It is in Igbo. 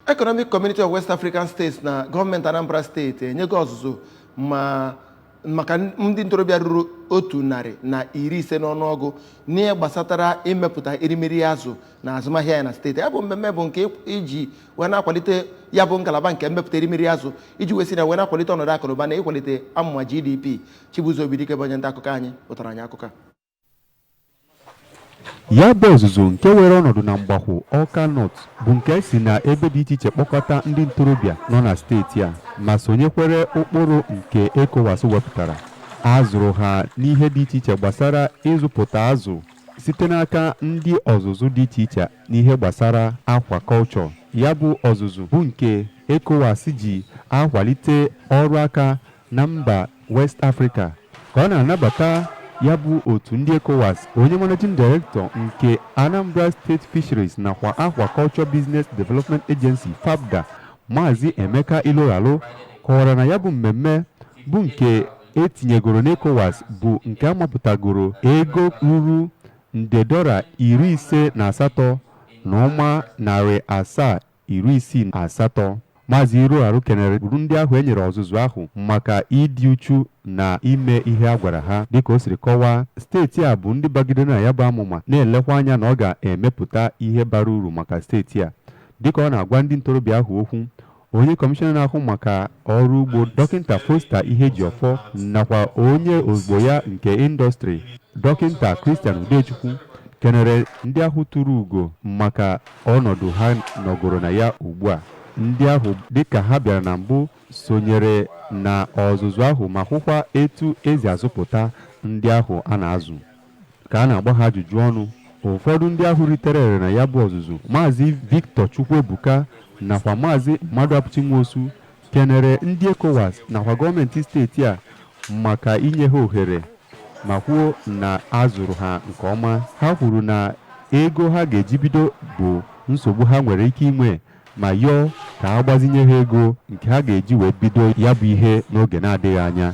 Economic Community of West African States na gọọmenti Anambra Steeti enyego ọzụzụ ma maka ndị ntorobịa ruru 150 n'ọnụọgụ n'ihe gbasatara imepụta erimeri azụ na azụmahịa ya na steeti. Ya bụ mmemme bụ nke iji wee na-akwalite ya bụ ngalaba nke mmepụta erimeri azụ, iji wee si na wee na-akwalite ọnọdụ akụnụba na ịkwalite amụma GDP. Chibuzo Obidike bụ onye nta akụkọ anyị pụtara anyị akụkọ a. Ya bụ ọzụzụ nke were ọnọdụ na Mgbakwu, Awka North, bụ nke si na ebe dị iche iche kpọkọta ndị ntorobịa nọ na steeti a ma sonyekwere ụkpụrụ nke ECOWAS wepụtara. A zụrụ ha n'ihe dị iche iche gbasara ịzụpụta azụ site n'aka ndị ọzụzụ dị iche iche n'ihe gbasara aquaculture. Ya bụ ọzụzụ bụ nke ECOWAS ji akwalite ọrụ aka na mba West Africa. Ka ọ na-anabata ya bụ otu ndị ECOWAS, onye Managing Director nke Anambra State Fisheries nakwa Aquaculture Business Development Agency, FABDA, Maazị Emeka Iloghalu, kọwara na ya bụ mmemme bụ nke etinyegoro n'ECOWAS bụ nke amapụtagoro ego ruru nde dọla 58.768. Maazị Iloghalu kenere ndị ahụ e nyere ọzụzụ ahụ maka ịdị uchu na ime ihe a gwara ha. Dịka o siri kọwaa, steeti a bụ ndị bagidere na ya bụ amụma na-elekwa anya na ọ ga-emepụta ihe bara uru maka steeti a. Dịka ọ na-agwa ndị ntorobịa ahụ okwu, onye kọmishọna na-ahụ maka ọrụ ugbo, Dọkịta Foster Ihejiofor, nakwa onye ozugbo ya nke indọstrị, Dọkịta Christian Udechukwu, kenere ndị ahụ tụrụ ugo maka ọnọdụ ha nọgoro na ya ugbu a. Ndị ahụ, dịka ha bịara na mbụ, sonyere na ọzụzụ ahụ ma hụkwa etu ezi azụpụta ndị ahụ a na-azụ. Ka a na-agba ha ajụjụ ọnụ, ụfọdụ ndị ahụ ritere ere na ya bụ ọzụzụ, Maazị Victor Chukwuebuka nakwa Maazị Mmadụabụchi Nwosu, kenere ndị ECOWAS nakwa gọọmenti steeti a maka inye ha ohere ma kwuo na a zụrụ ha nke ọma. Ha kwuru na ego ha ga-eji bido bụ nsogbu ha nwere ike inwe, ma yọọ ka a gbazinye ha ego nke ha ga-eji wee bido ya bụ ihe n'oge na-adịghị anya.